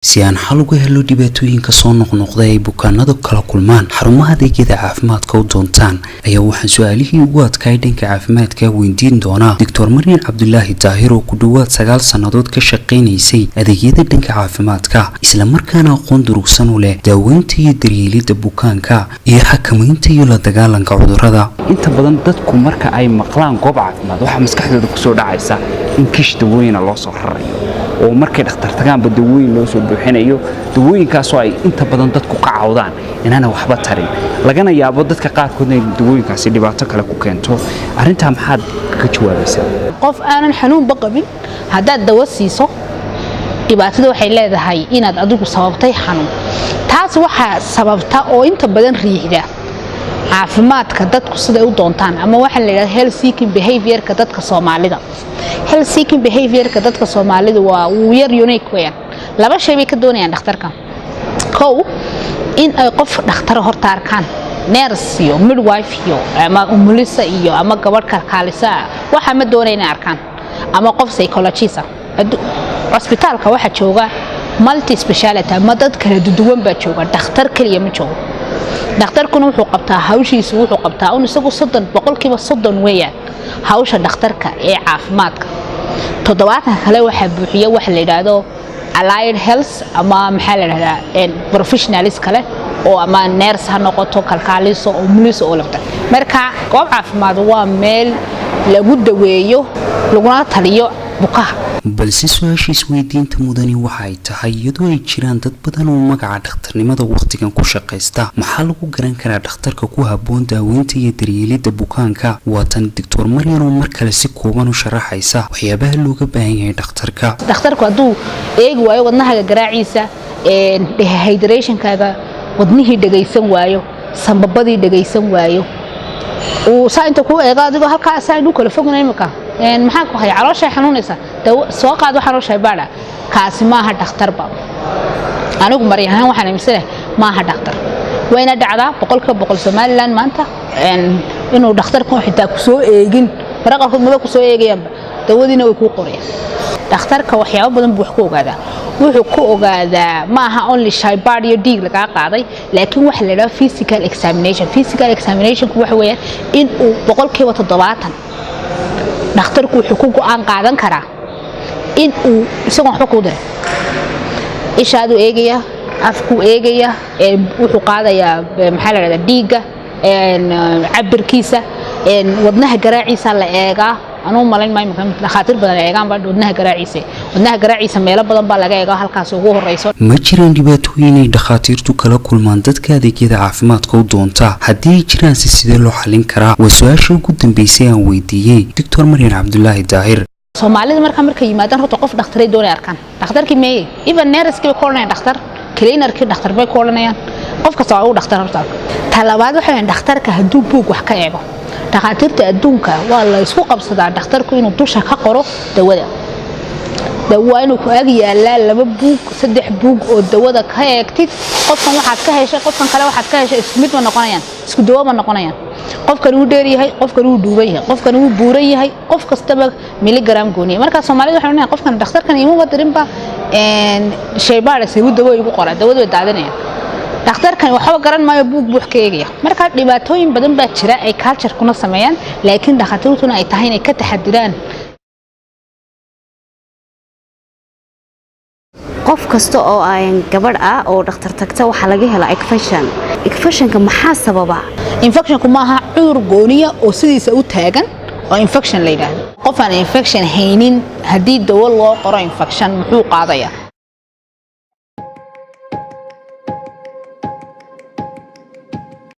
Si aan xal uga helo dhibaatooyinka soo noqnoqda ay bukaanadu kala kulmaan xarumaha adeegyada caafimaadka u doontaan, ayaa waxaan su-aalihii ugu adkaay dhanka caafimaadka weydiin doonaa Doctor Maryan Cabdulaahi Daahir, oo ku dhowaad 9 sannadood ka shaqaynaysay adeegyada dhanka caafimaadka, islamarkaana aqoon durugsan u leh daaweynta iyo daryeelidda bukaanka iyo xakamaynta iyo la dagaalanka cudurrada. Inta badan dadku marka ay maqlaan goob caafimaad, waxaa maskaxdooda kusoo dhacaysa in kish dawooyina loo soo rarayo, oo markay dhakhtar tagaanba dawooyin loo soo buuxinayo, dawooyinkaasoo ay inta badan dadku ka cawdaan inaana waxba tarin, lagana yaabo dadka qaarkoodna in dawooyinkaasi dhibaato kale ku keento. Arrintaa maxaad ka jawaabaysaa? Qof aanan xanuunba qabin haddaad dawo siiso, dhibaatada waxay leedahay inaad adigu sababtay xanuun. Taas waxaa sababta oo inta badan riixda caafimaadka dadku siday u doontaan, ama waxaa la yidhahda health seeking behaviorka dadka Soomaalida. Health seeking behaviorka dadka Soomaalida waa wuu yar unique weeyaan. Laba shay bay ka doonayaan dhakhtarka. Kow, in ay qof dhakhtaro horta arkaan. Nurse iyo midwife iyo ama umulisa iyo ama gabadh kalkaalisa waxa ma doonaya inay arkaan, ama qof psychologist ah. Cusbitaalka waxaa jooga multi speciality ama dad kala duwan baa jooga, dhakhtar kaliya ma joogo. Dhakhtarkuna wuxuu qabtaa hawshiisu, wuxuu qabtaa un isagu 30% weeyaan hawsha dhakhtarka ee caafimaadka. 70-ka kale waxaa buuxiya waxa la yidhaahdo allied health, ama maxaa la yidhahdaa, professionals kale oo ama nurse ha noqoto, kalkaaliso, umuliso oo lafta. Marka goob caafimaad waa meel lagu daweeyo laguna taliyo bukaha. Balse su-aasha isweydiinta mudani waxa ay tahay, iyadoo ay jiraan dad badan oo magaca dhakhtarnimada wakhtigan ku shaqaysta, maxaa lagu garan karaa dhakhtarka ku habboon daaweynta iyo daryeelidda bukaanka? Waa tan Doctor Maryan oo mar kale si kooban u sharaxaysa waxyaabaha looga baahan yahay dhakhtarka. Dhakhtarku hadduu eegi waayo wadnahaga garaaciisa, dehydrationkaaga, wadnihii dhegaysan waayo, sambabadii dhegaysan waayo, uu saa inta ku eego adigoo halkaa saa inuu kala fogna, imika maxaa ku haya, calooshay xanuunaysa, soo qaad waxaan oo shaybaadha, kaasi maaha dhakhtarba. Anigu Maryan ahaan waxaan aaminsanahay maaha dhakhtar. Wayna dhacdaa 100% Somaliland maanta inuu dhakhtarku xitaa kusoo eegin. Mararka qaarkood maba kusoo eegayaanba, dawadiina way kuu qorayaan. Dhakhtarka waxyaabo badan buu wax ku ogaadaa. Wuxuu ku ogaadaa ma aha only shaybaadh iyo dhiig lagaa qaaday, laakiin waxa la yidhaha physical examination. Physical examinationku waxa weeyaan in uu 70% dhakhtarku wuxuu ku go'aan qaadan karaa in uu isagoon waxba kuu diray. Ishaaduu eegaya, afkuu eegaya, wuxuu qaadayaa, maxaa la dhahdaa, dhiigga cabirkiisa, wadnaha garaaciisa la eegaa. Anuu malayn maayo dhakhaatiir badan eegaanba wadnaha garaaciisa. Wadnaha garaaciisa meelo badan baa laga eegaa, halkaas ugu horeyso. Ma jiraan dhibaatooyin ay dhakhaatiirtu kala kulmaan dadka adeegyada caafimaadka u doonta? Haddii ay jiraanse, sidee loo xalin karaa? Waa su-aasha ugu dambeysay aan weydiiyey Doctor Maryan Cabdulaahi Daahir. Soomaalida markaa markay yimaadaan horta qof dhakhtaray doonay arkaan. Dhakhtarkii meeye? Even nursekii bay ku odhanayaan dhakhtar, cleanerkii dhakhtar bay ku odhanayaan, qof kasta waa u dhakhtar horta. Ta labaad waxa weeyaan, dhakhtarka hadduu buug wax ka eego, dhakhaatiirta adduunka waa la isku qabsadaa dhakhtarku inuu dusha ka qoro dawada. Waa inuu ku ag yaalaa laba buug, saddex buug oo dawada ka eegtid. Qofkan waxaad ka heshay, qofkan kale waxaad ka heshay, isku mid ma noqonayaan, isku dawo ma noqonayaan. Qofkan wuu dheer yahay, qofkan wuu dhuuban yahay, qofkan wuu buuran yahay, qof kastaba milligram gooniya. Marka Soomaalida waxay odhanayaan, qofkan dhakhtarkan imaba dirinba shaybaadha, seebu dawo igu qoraa? Dawadu way daadinayaan. Dhakhtarkan waxba garan maayo, buug buu wax ka eegaya. Marka dhibaatooyin badan baa jira ay culture-kuna sameeyaan, laakiin dhakhaatiirtuna ay tahay inay ka taxadiraan. Qof kasta oo aan gabadh ah oo dhakhtar tagta waxaa laga helaa infection. Infectionka maxaa sababa? Infectionku maaha cudur gooniya oo sidiisa u taagan oo infection la yidhaahdo. Qof aan infection haynin haddii dawo loo qoro infection, muxuu qaadayaa?